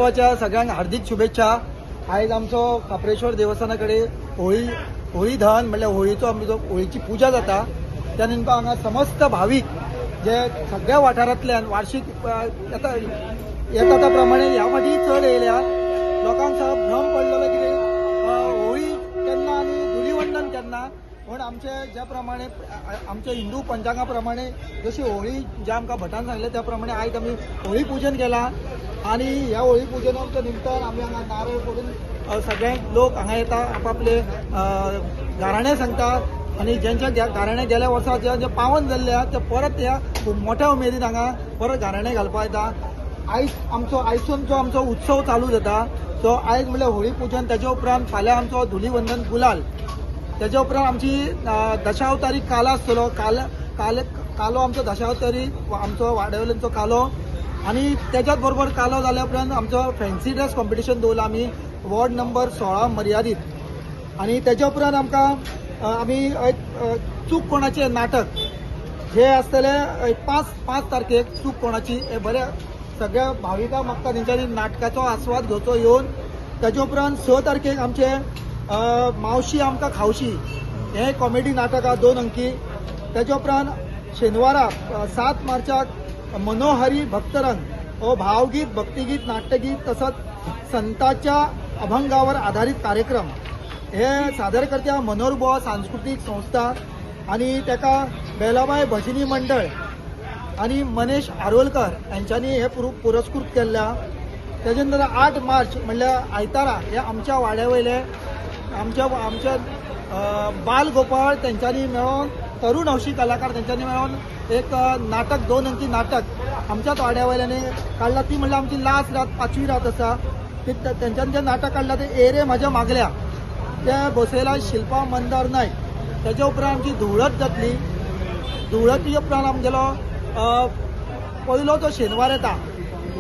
होळी उत्सवाच्या सगळ्यांक हार्दिक शुभेच्छा. आयज आमचो खाप्रेश्वर देवस्थाना कडेन होळी होळी दहन म्हणल्यार होळीचो आमचो होळीची पुजा जाता. त्या निमतान हांगा समस्त भावीक जे सगळ्या वाठारांतल्यान वार्षिक येता येता त्या प्रमाणे ह्या फाटी चड येयल्या. लोकांक सगळो भ्रम पडलेलो कितें होळी केन्ना आनी धुलीवंदन केन्ना. पूण आमचे ज्या प्रमाणे आमच्या हिंदू पंचांगा प्रमाणे जशी होळी ज्या आमकां भटान सांगलें त्या प्रमाणे आयज आमी होळी पुजन केलां आनी ह्या होळी पुजनाच्या निमतान आमी हांगा नारळ फोडून सगळे लोक हांगा येता, आपापले गाराणें सांगता आनी ज्यांच्या गाराणें गेल्या वर्सा जे जे पावन जाल्ले आहा ते परत ह्या खूब मोठ्या उमेदीन हांगा परत गाराणें घालपाक येता. आयज आमचो आयसून जो आमचो उत्सव चालू जाता तो आयज म्हणल्यार होळी पुजन, त्याच्या उपरांत फाल्यां आमचो धुलीवंदन गुलाल, त्याच्या उपरांत आमची दशावतारी कालो आसतलो. काल काल कालो आमचो दशावतारी आमचो वाड्यावयल्यांचो कालो आनी त्याच्याच बरोबर कालो जाल्या उपरांत आमचो फॅन्सी ड्रेस कॉम्पिटिशन दवरला आमी वॉर्ड नंबर 16 मर्यादीत. आनी त्याच्या उपरांत आमकां आमी एक चूक कोणाचें नाटक हे आसतलें एक 5 तारखेक. चूक कोणाची हे बऱ्या सगळ्या भाविकांक मागता तेंच्यांनी नाटकाचो आस्वाद घेवचो येवन. ताच्या उपरांत 6 तारखेक आमचे मावशी आमकां खावशी हें कॉमेडी नाटक आहा 2 अंकी. ताच्या उपरांत शेनवारा 7 मार्चाक मनोहरी भक्तरंग हो भावगीत, भक्तिगीत, नाट्यगीत तसंच संतांच्या अभंगावर आधारित कार्यक्रम हे सादर करता मनोहर बुवा सांस्कृतीक संस्था आनी ताका बेलाबाय भजनी मंडळ आनी मनेश आरोलकर यांच्यांनी हे पुरस्कृत केल्लें आहा. तेजे नंतर 8 मार्च म्हणल्यार आयतारा हे आमच्या वाड्या वयले आमच्या आमच्या बाल गोपाळ तेंच्यांनी मेळोन तरुण हौशी कलाकार तेंच्यांनी मेळोन एक नाटक 2 अंकी नाटक आमच्याच वाड्या वयल्यांनी काडलां. ती म्हणल्यार आमची लास्ट रात 5वी रात आसा ती तेंच्यांनी जें नाटक काडलां तें ए रे म्हाज्या मागल्या ते बसयला शिल्पा मंदार नायक. तेच्या उपरांत आमची धुळत जातली. धुळती उपरांत आमगेलो पयलो जो शेनवार येता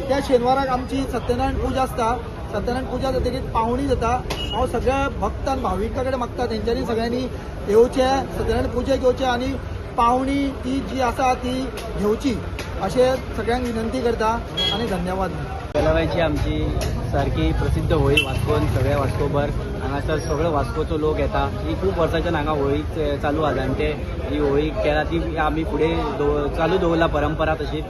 त्या शेनवाराक आमची सत्यनारायण पुजा आसता. सत्यनारायण पुजा जातकीर पावणी जाता. हांव सगळ्या भक्त आनी भाविकां कडेन मागता तेंच्यांनी सगळ्यांनी येवचें, सत्यनारायण पुजेक येवचें आनी पावणी ती जी आसा ती घेवची अशें सगळ्यांक विनंती करता आनी धन्यवाद. बेलाबायची आमची सारकी प्रसिद्ध होळी वास्कोन सगळ्या वास्कोभर हांगासर सगळो वास्कोचो लोक येता. ही खूब वर्सांच्यान हांगा होळी चालू आसा आनी ते ही होळी केला ती आमी फुडें चालू दवरला परंपरा तशीच.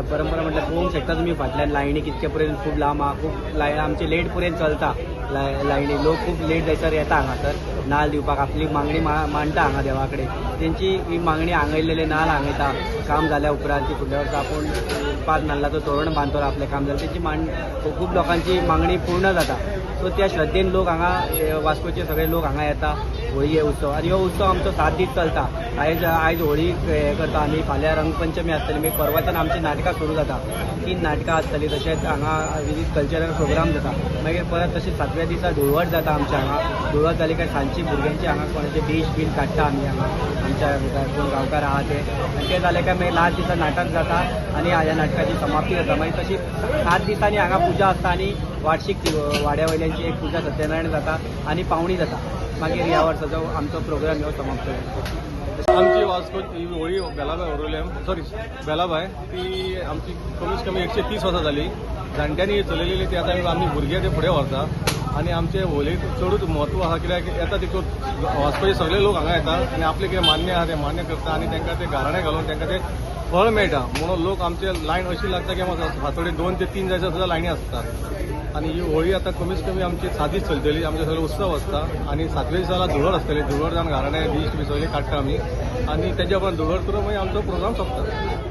परंपरा म्हटल्यार पळोवंक शकता तुमी फाटल्यान लायनी कितके पर्यंत खूब लांब आहा. खूब लायन आमची लेट पर्यंत चलता. लायनी लोक खूब लेट जायसर येता हांगासर नाल दिवपाक, आपली मागणी मांडटा हांगा देवा कडेन. तेंची ही मागणी आंगयल्लेले नाल आंगयता. काम जाल्या उपरांत ती फुडल्या वर्सा आपूण 5 नाल्लाचो तोरण बांदतलो आपलें काम जालें तेंची मांड खूब लोकांची मागणी पूर्ण जाता. सो त्या श्रद्धेन लोक हांगा वास्कोचे सगळे लोक हांगा येता होळी हे उत्सव. आनी हो उत्सव आमचो 7 दीस चलता. आयज आयज होळी हें करता आमी, फाल्यां रंगपंचमी आसतली, मागीर परवाच्यान आमची नाटकां सुरू जाता. 3 नाटकां आसतलीं. तशेंच हांगा विविध कल्चरल प्रोग्राम जाता. मागीर परत तशें 7व्या दिसा धुळवट जाता आमच्या हांगा. धुळवट जाली काय सांजची भुरग्यांची हांगा कोणाचे डीश बीन काडटा आमी हांगा आमच्या कोण गांवकार आहा ते. आनी ते जाले काय मागीर लास्ट दिसा नाटक जाता आनी ह्या नाटकाची समाप्ती जाता. मागीर तशी 7 दिसांनी हांगा पुजा आसता आनी वार्षिक वाड्या वयल्यांची एक पुजा सत्यनारायण जाता आनी पावणी जाता. मागीर ह्या वर्साचो आमचो प्रोग्राम ह्यो समाप्त जाता. आमची वास्को ही होळी बेलाबाय उरवल्या, सॉरी बेलाबाय, ती आमची कमीत कमी 130 वर्सां जाली. जाणट्यांनी चलयलेली ती आतां आमी भुरगे ते फुडें व्हरता आनी आमचे होळयेक चडूच म्हत्व आहा कित्याक येता तितून वास्कोचे सगळे लोक हांगा येता आनी आपले कितें मान्य आहा तें मान्य करता आनी तांकां ते गाराणें घालून तांकां ते फळ मेळटा. म्हणून लोक आमचे लायन अशी लागता की फांतोडेर 2 ते 3 जायसर सुद्दां लायनी आसता. आनी ही होळी आतां कमीत कमी आमची 7 दीस चलतली. आमचे सगळे उत्सव आसता आनी 7व्या दिसा धुळवट आसतली. धुळवट जावन गाराणें दीस बी सगळें काडटा आमी आनी तेज्या उपरांत धुळवट करून मागीर आमचो प्रोग्राम सोंपता.